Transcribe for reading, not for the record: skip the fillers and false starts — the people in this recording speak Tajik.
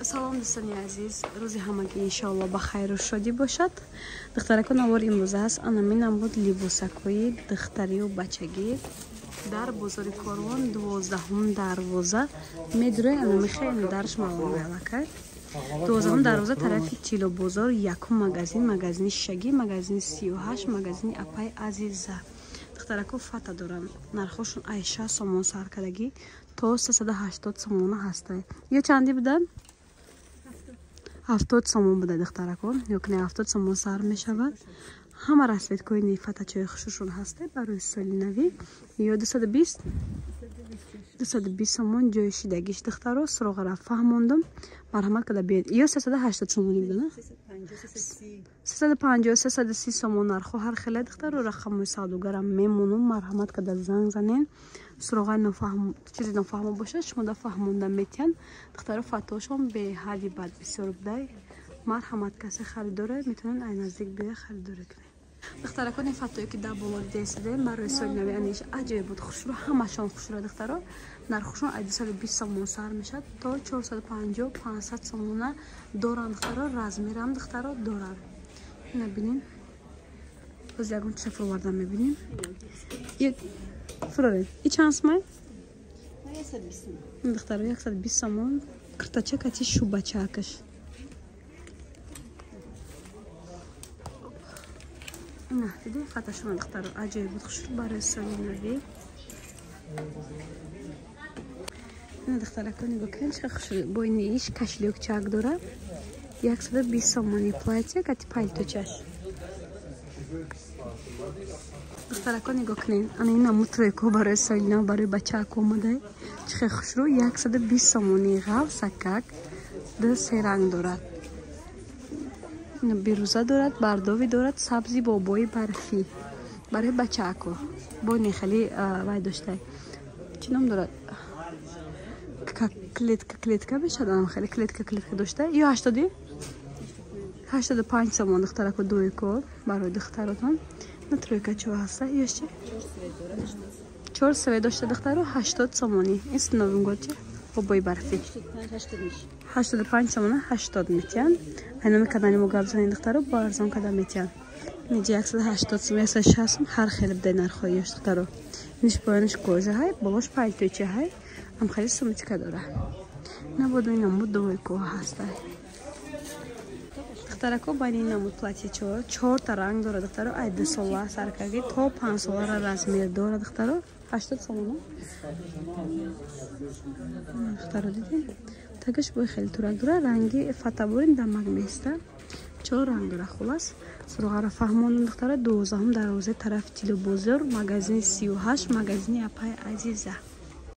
Салом дӯстони азиз, рӯзи ҳамагӣ иншоалло ба хайру шодӣ бошад. Духтарако, навор имрӯза аст. Анаминам буд либосакҳои духтарию бачагӣ дар бозори Корвон, 12-ум дарвоза медурӯй. Анами хеле дарш маълум аллакай. 12-ум дарвоза тарафи Тилобозор, якум магазин, магазини шишагӣ, магазини 38, магазини апай Азиза. Духтарако фата доранд. Нархошон ай 6 сомон саркардагӣ то 380 сомона ҳастай. Ё чанди буданд? 70 сомон буда, духтарако. Ёкне 70 сомон сар мешавад. Ҳама расцветкои нефатачои хушушон ҳастай барои соли навӣ. Ё 220? 220 сомон ҷои шидагиш, духтаро, суроғара фаҳмондум. Марҳамат када биёед. Ё 380 сомони буда, на? 350, 330 сомон нархо ҳар хеле, духтаро, рақамҳои савдогарам мемонум. Марҳамат када занг занен. Суроғаи нофаҳм, чизи нофаҳмо бошад, шумо да фаҳмонда метиҳанд. Духтаро, фатошон беҳади бад бисёр будай. Марҳамат, касе харидоре метавонед ай наздик биёя харидорӣ кунед. Духтаракони, фатое ки дар боло дидесидем барои соли нави, аниш аҷоиб буд, хушрӯ, ҳамашон хушрӯ, духтаро. Нархошон аз 220 сомон сар мешавад то 450, 500 сомона доранд, духтаро, размерам, духтаро, доранд. Ина бинем. Боз ягон чиза фуровардан мебинем. Фуроред. И чанд сомон? Духтаро, 120 сомон. Киртача кати шубачакаш. Ина, диди фаташон, духтаро, аҷоиб буд, хушрӯ барои соли навӣ. Ина, духтарако, нигоҳ кунед, чӣ хушрӯ. Бо ини иш кошелёкчак дора. 120 сомони платье кати пальточаш. Духтарако, нигоҳ кунед. Ана ин намуд тройко барои соли нав, барои бачаак омадай. Чӣ хел хушрӯ, 120 сомони ғафсакак, ду се ранг дорад. Бирӯза дорад, бардови дорад, сабзи бобои барфӣ. Барои бачаако. Бо ини хеле вай доштай. Чӣ ном дорад? Клетка клетка мешавад, анам хеле клетка клетка доштай. Ё 80? 85 сомон, духтарако, дуйко барои духтаротон. На тройка чо ҳаста? Ё чи? Чор свет дошта, духтаро, 80 сомони. Ин Новым год чи? Бобои барфӣ. 85 сомона 80 метиҳанд. Айноми кадани мо гап занед, духтаро, бо арзон када метиҳанд. Инҷа 180 сом, 160 сом ҳар хел будай нархҳои ёш, духтаро. Иниш поёниш кожа ҳай, болош пальточа ҳай, ам хеле сумочка дора. Набоду ин намуд двойко ҳастай. Духтарако, байни ин намуд платьечо чорта ранг дора, духтаро, ай 2 сола саркаги то 5 солара размер дора, духтаро, 80 сомона. Духтаро, дидем? Тагаш бой хеле турак дора, ранги фатаборин дамаг места. Чор ранг дора, хулас. Суроғаро фаҳмондум, духтаро, 12-ум дарвозаи тарафи Тилобозор, магазини 38, магазини апай Азиза.